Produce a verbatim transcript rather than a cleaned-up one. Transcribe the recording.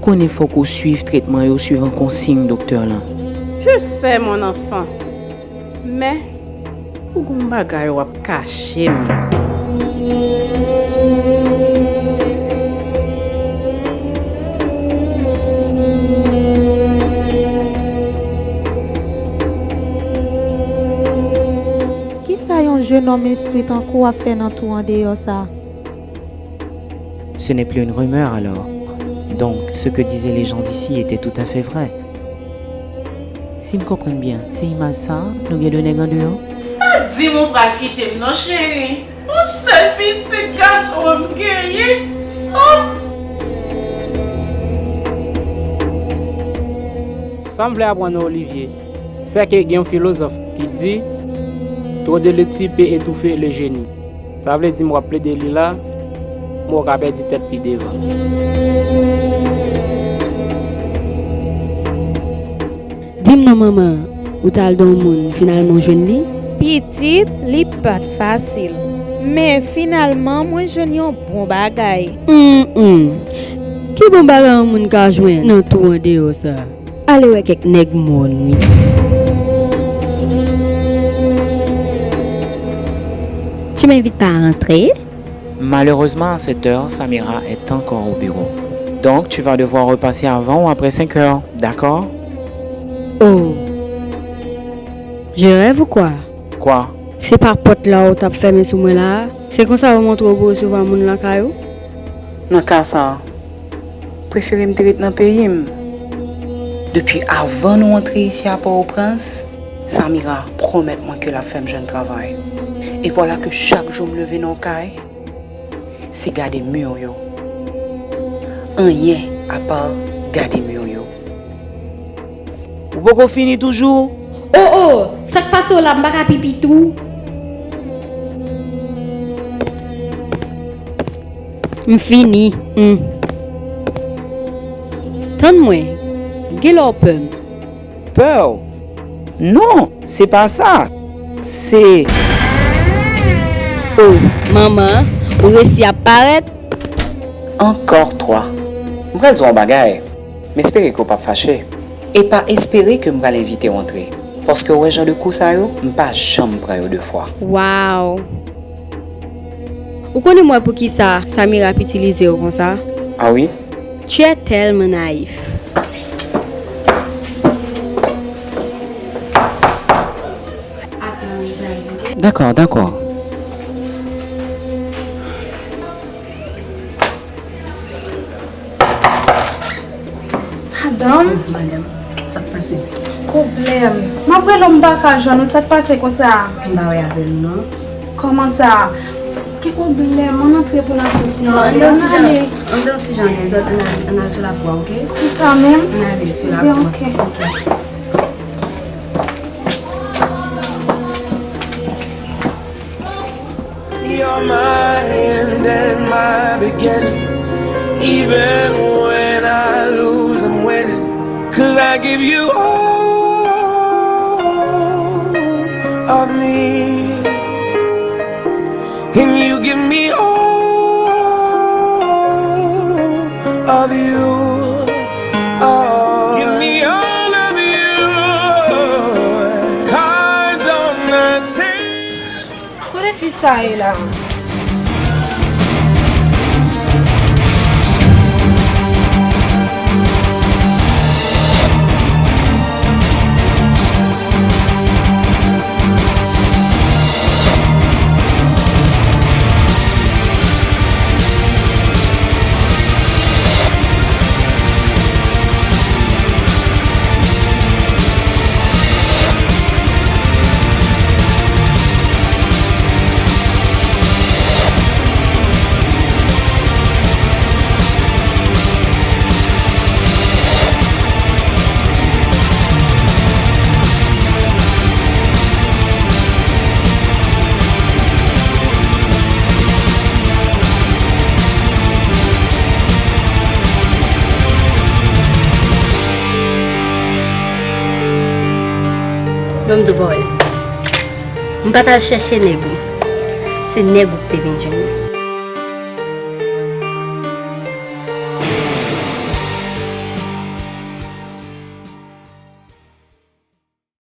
Konnen fòk ou swiv tretman yo swivan konsiy doktè lan. Je sais, mon enfant. Men, ou gon bagay w ap kache m. Kisa yon jenòm enstwi tankou w ap fè nan tou andeyò sa? Ce n'est plus une rumeur alors. Donc, ce que disaient les gens d'ici était tout à fait vrai. Si m konprann byen, se imaj sa a nou gen de nèg andeyò? Pa di m ou pral kite m non, cheri. Yon sèl pitit gason m genyen. Oh! Sa m vle aprann nan Olivier, se ke gen yon filozòf ki di, trop de lecture peut étouffer le génie. Sa vle di m w ap plede li la, men w ka pèdi tèt pi devan. Di m non, manman, ou t al dan yon moun, finalman w jwenn li? Pitit, li pa t fasil. Men finalman, mwen jwenn yon bon bagay. Hum, hum. Ki bon bagay yon moun ka jwenn nan tou andeyò sa? Ale wè kèk nèg mòn wi. Tu m'invites pas à entrer? Malheureusement, à cette heure, Samira est encore au bureau. Donc, tu vas devoir repasser avant ou après cinq heures, d'accord? Oh. Je rêve ou quoi? Quoi? Se pa pòt la ou t ap fèmen sou mwen la a? Se konsa yo montre w pou resevwa moun lakay ou? Nan ka sa a, prefere m te ret nan peyi m. Depi avan nou antre isi a Pòtoprens, Samira pwomèt mwen ke l ap fè m jwenn travay. E vwala ke chak jou m leve nan yon kay, se gade mi yo. Anyen apa gade mi yo. Ou poko fini toujou? Oh, oh, sa k pase w la, m pa ka pipi tou? M fini. Hmm. Tann mwen. Genlè w pè m. Pè w? Non, se pa sa. Se... Oh, manman, ou resi ap parèt? Encore toi. M pral di w yon bagay. M espere ke w p ap fache. E pa espere ke m pral envite w antre. Paske w wè jan de kou sa yo, m pa janm pran yo de fwa. Wow! Ou konnen mwen poukisa Samira ap itilize w konsa? Ah wi? Tu es tellement naïf. Dakò, dakò. Madanm. Oh, madanm, sa k pase? Pwoblèm. M ap rele w, m pa ka jwenn ou, sa k pase konsa? M pa wè avè l non. Kòman sa? Gen pwoblèm, ann antre pou n ap di. Non, ann ale, ann ale. Ann fè yon ti jan, ann fè yon ti jan dezòd, ann ale, ann al sou lapwa, oke? Kisa menm? Ann ale sou lapwa. Oke. You're my end and my beginning. Even when I lose, I'm winning. 'Cause I give you all of me. And you give me all of you. Oh. Give me all of you. Cards on the table. Kote fi sa ye la? Ban m di w, bòy. M pa t al chèche nèg ou. Se nèg ou ki te vin jwenn mwen.